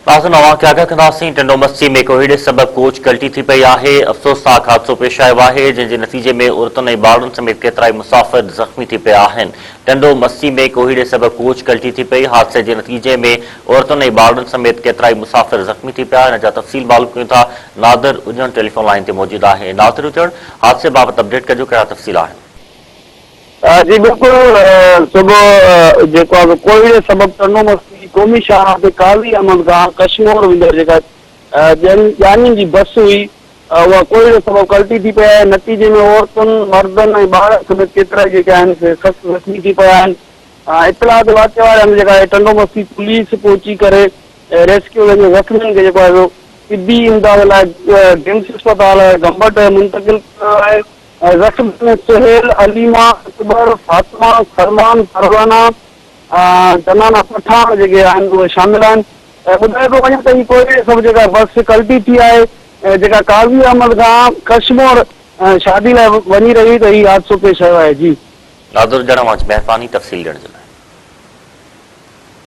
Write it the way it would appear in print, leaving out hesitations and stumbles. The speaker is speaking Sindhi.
ناظرين اوهان کي آگاهه ڪنداسين ٽنڊو مستي ۾ ڪوهيڙي سبب ڪوچ ڪلٽي ٿي پئي آهي، افسوسناڪ حادثو پيش آيو آهي جنهن جي نتيجي ۾ عورتن ۽ ٻارڙن سميت ڪيترائي مسافر زخمي ٿي پيا آهن، ٽنڊو مستي ۾ ڪوهيڙي سبب ڪوچ ڪلٽي ٿي پئي، حادثي جي نتيجي ۾ عورتن ۽ ٻارڙن سميت ڪيترائي مسافر زخمي ٿي پيا، ان جا تفصيل معلوم ڪيون ٿا، نادر اڄڻ ٽيليفون لائين تي موجود آهي، نادر اڄڻ حادثي بابت اپڊيٽ ڪجو ڪهڙا تفصيل آهن. جي بلڪل صبح جيڪو آهي سو ڪوهيڙي سبب ٽنڊو مستي جي قومي شاهراهه تي قاضي احمد کان ڪشمور ويندڙ جيڪا ڄاڃين جي بس هئي اها ڪوهيڙي سبب ڪلٽي ٿي پئي آهي نتيجي ۾ عورتن، مردن ۽ ٻارن سميت ڪيترائي جيڪي آهن سي سخت زخمي ٿي پيا آهن اطلاع تي واقعي واري هنڌ جيڪا آهي ٽنڊو مستي پوليس پهچي ڪري ريسڪيو ويندي زخمين کي جيڪو آهي سو طبي امداد لاء ڊمس اسپتال گمبٽ منتقل ڪيو ويو آهي. زخمين ۾ سهيل، عليما، اڪبر، فاطمه، سلمان، پروانه، جنانا پٺاڻ جيڪي آهن اهي شامل آهن. ٻڌايو پيو وڃي ته هي ڪوئي سڀ جيڪا بس ڪلٽي ٿي آهي جيڪا قاضي احمد کان ڪشمور شادي لاء وڃي رهي هئي ته هي حادثو پيش آيو آهي جي. نادر ڄڻ اوهان جي مهرباني تفصيل ڏيڻ جي لاء.